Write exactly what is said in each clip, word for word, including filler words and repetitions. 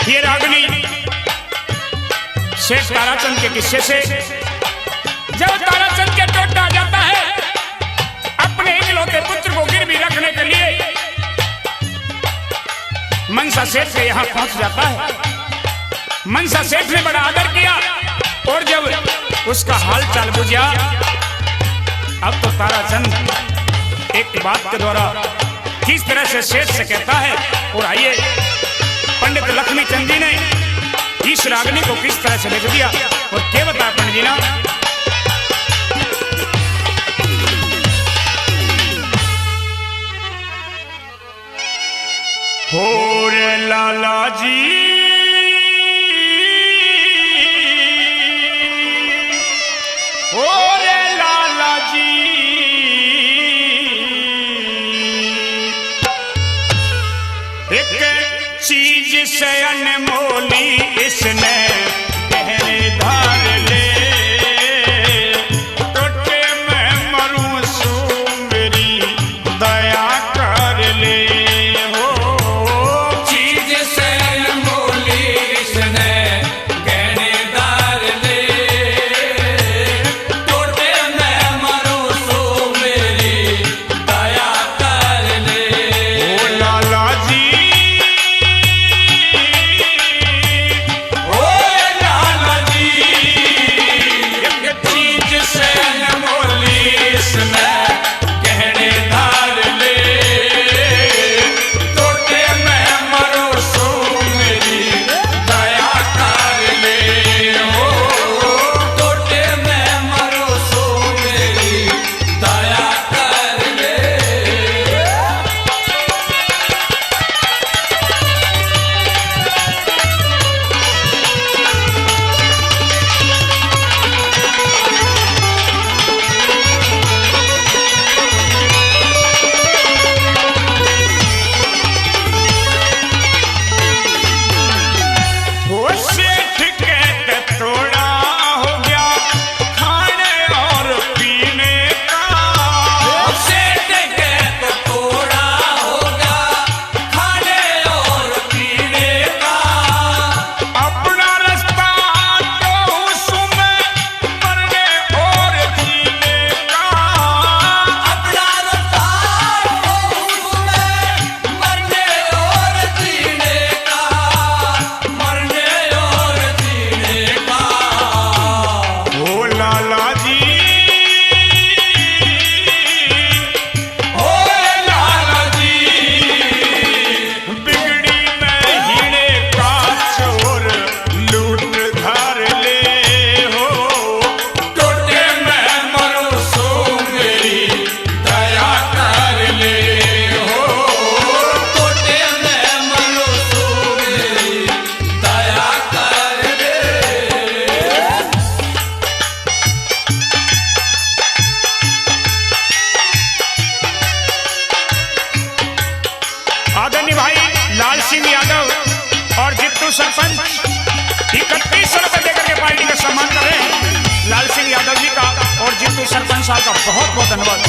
ये रागनी सेठ ताराचंद के किस्से से। जब ताराचंद के टोटा जाता है, अपने इकलौते पुत्र को गिरवी रखने के लिए मनसा सेठ के यहाँ पहुंच जाता है। मनसा सेठ ने बड़ा आदर किया और जब उसका हाल चाल बुझा, अब तो ताराचंद एक बात के द्वारा किस तरह से सेठ से कहता है। और आइए, पंडित लक्ष्मी चंद जी ने इस रागनी को किस तरह से लिख दिया और क्या बताया पंडित जी ना। हो रे लाला जी, हो रे लाला जी, एक चीज से अनमोली इसने गहने धार ले, टोटे मैं मरूं सू मेरी दया कर ले। हो चीज से अनमोली इसने गहने धार ले, टोटे मैं मरूं सू मेरी दया कर ले। ओ लाला जी, ओ लाला जी, एक चीज से अनमोली इसने गहने धार ले, टोटे मैं मरूं सू मेरी दया कर ले। ओ टोटे मैं मरूं सू मेरी दया कर ले। वो सेठ कहते थोड़ा हो गया खाने और पीने का। सेठ कहते थोड़ा हो गया खाने और पीने का। अपना रास्ता तो उसमें मरने और जीने का। अपना रास्ता तो उसमें मरने और जीने का, मरने और जीने का। ओ लाला जी, ओ लाला जी, बिगड़ी मैं हीरे का चोर लूट धर ले। हो टोटे मैं मरूं सू मेरी दया कर ले। हो टोटे मैं मरूं सू मेरी दया कर ले। आदरणीय भाई लाल सिंह यादव और जित्तू सरपंच इकतीस सौ रुपए देकर के पार्टी का सम्मान कर रहे हैं। लाल सिंह यादव जी का और जित्तू सरपंच साहब का बहुत बहुत धन्यवाद।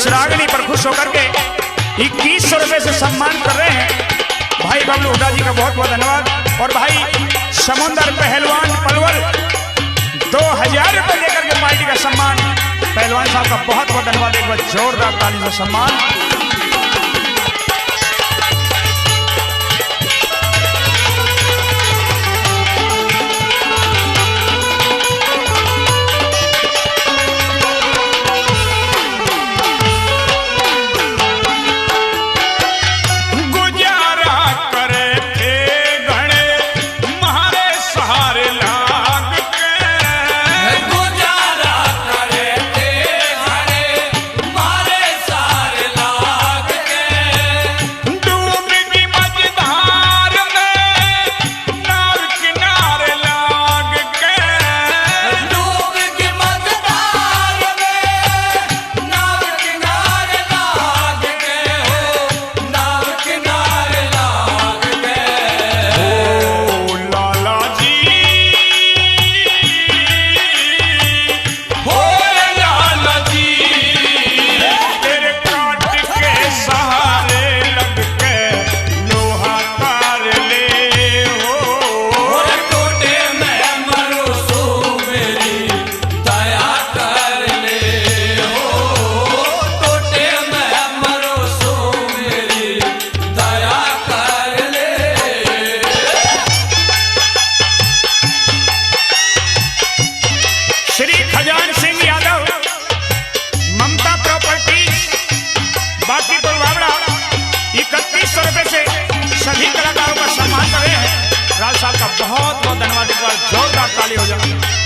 रागनी पर खुश होकर के इक्कीस सौ रुपए से सम्मान कर रहे हैं। भाई बबलू हुड्डा जी का बहुत बहुत धन्यवाद। और भाई समुंदर पहलवान पलवल दो हजार रुपए देकर के पार्टी का सम्मान। पहलवान साहब का बहुत बहुत धन्यवाद, एक बार जोरदार ताली से सम्मान। श्री खजान सिंह यादव, ममता प्रॉपर्टीज, बाकीपुर बावड़ा, इकतीस सौ रुपए से सभी कलाकारों का सम्मान कर रहे हैं। राज साहब का बहुत बहुत धन्यवाद, एक बार जोरदार ताली हो जाए।